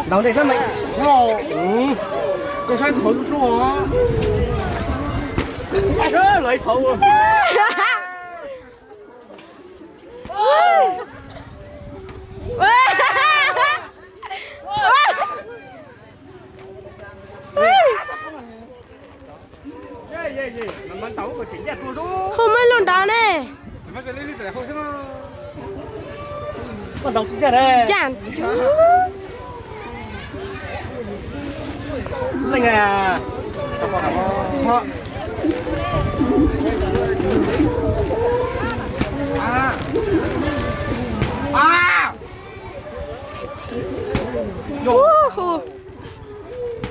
Ntaus dej xwb mas. Koj saib qhov dub dub os. Lawv qhov ua. Hu muaj lub nrad ne. Cas leej a.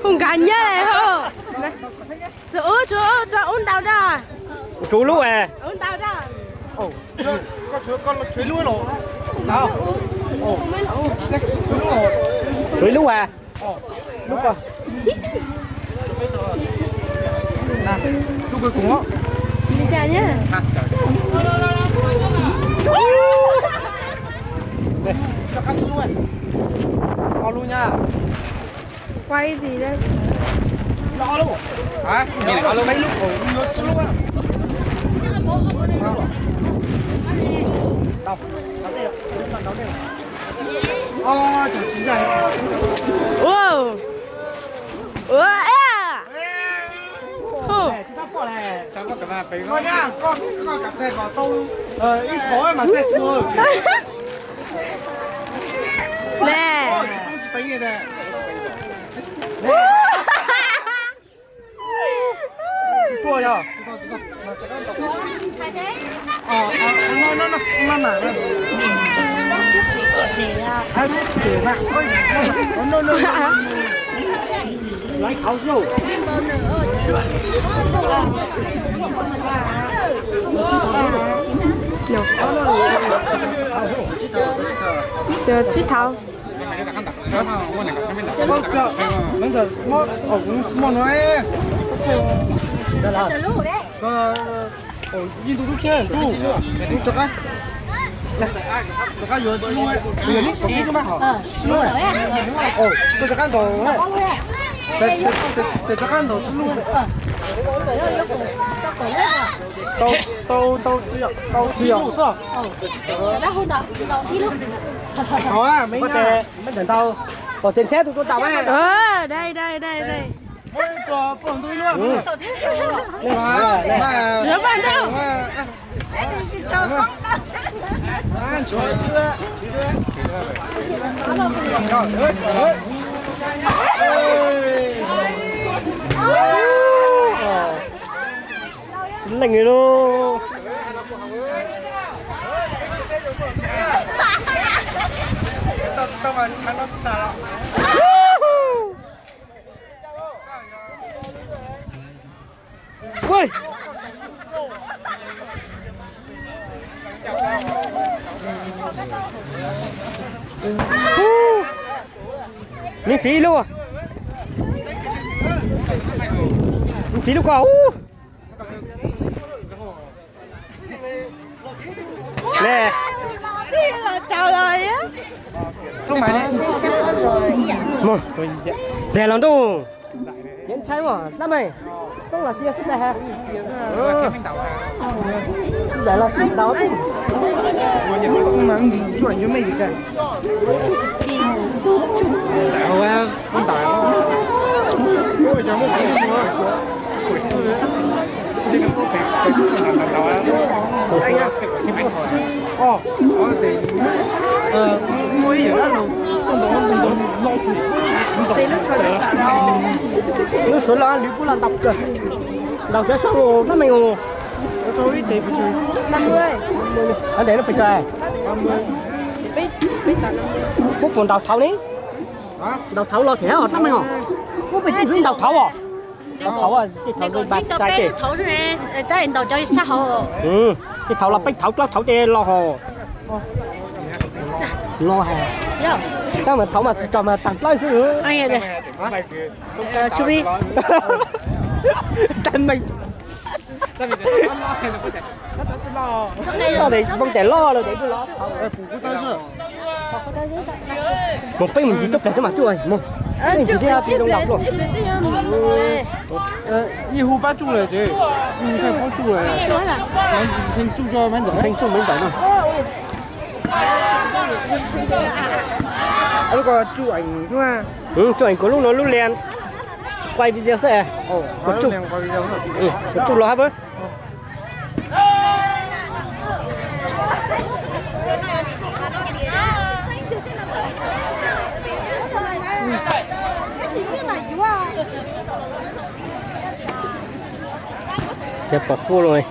Hu nkag nyab hos. Tsuav ub, tsuav ub, tsuav ub ntaus da. Tsuav lub a. Ub ntaus da. Tsuav lub a. Lub ko. Li cas na? Quay gì đây? Hả? Mấy lúc còn chưa lúa. Ôi, chín rồi. Wow. Ủa, ê à. Hù. Con nha, con, con cà phê vào tâu, ờ, ít khói mà chết xưa. Nè. Ôi, chị Tống, chị Tống này nè. Tua yog. Ờ, ờ, nó, nó, nó, nó mà. Ai, chết tiệt mà. Ôi, nó, nó, nó. Lấy khẩu sâu. Tsis tau. Mov no, yeej tus tub khiab, rov qab, rov qab yuav, yuav neb kom kib rub mas hov. Koj rov qab ntaus, tes rov qab ntaus tub lub. Tau, tau, tau, tau tsis lub xwb. Hov, me ntawm ntau, kom tseem txhab tus tuaj tau. Đây, đây, đây, đây. Sửa ban đầu. Tsis leej li lauj. Ui. Miễn phí luôn. Miễn phí luôn con. Nè. Mus. Dè los ntuj. Yến Thái mà, đáp mày. Không là chia sẻ hả? Giải là sụp đổ chứ. Lub suav los lwm kuj los ntaus kawg. Ntaus cov sab nab meeg os. Ntev no pes tsawg? Puab puas ntaus thaud ne? Ntaus thaud los thiab os nab meeg os. Puab pes tsawg ntaus thaud os? Ntaus thaud, tej thaud los peb thaud plaub thaud tej los hos. Los hos. Tab mas thaud mas tsis tso mas tag plaub xwb. Tag meeg. Poob tes loj lawm tes twb los. Mus peb mus ntsis tuaj plag tuaj mas tsuj mus. Peb ntsis thiab ti zoo nkaus pluaj. Ib hu pab tsuj lawm ces, ib hu pab tsuj lawm, pheej tsuj, pheej tsuj Maiv Ntxawm no. Tsuj kuv lub no lub lias, quay video xwb. Kuv tsuj los hab. Ces pom hu los.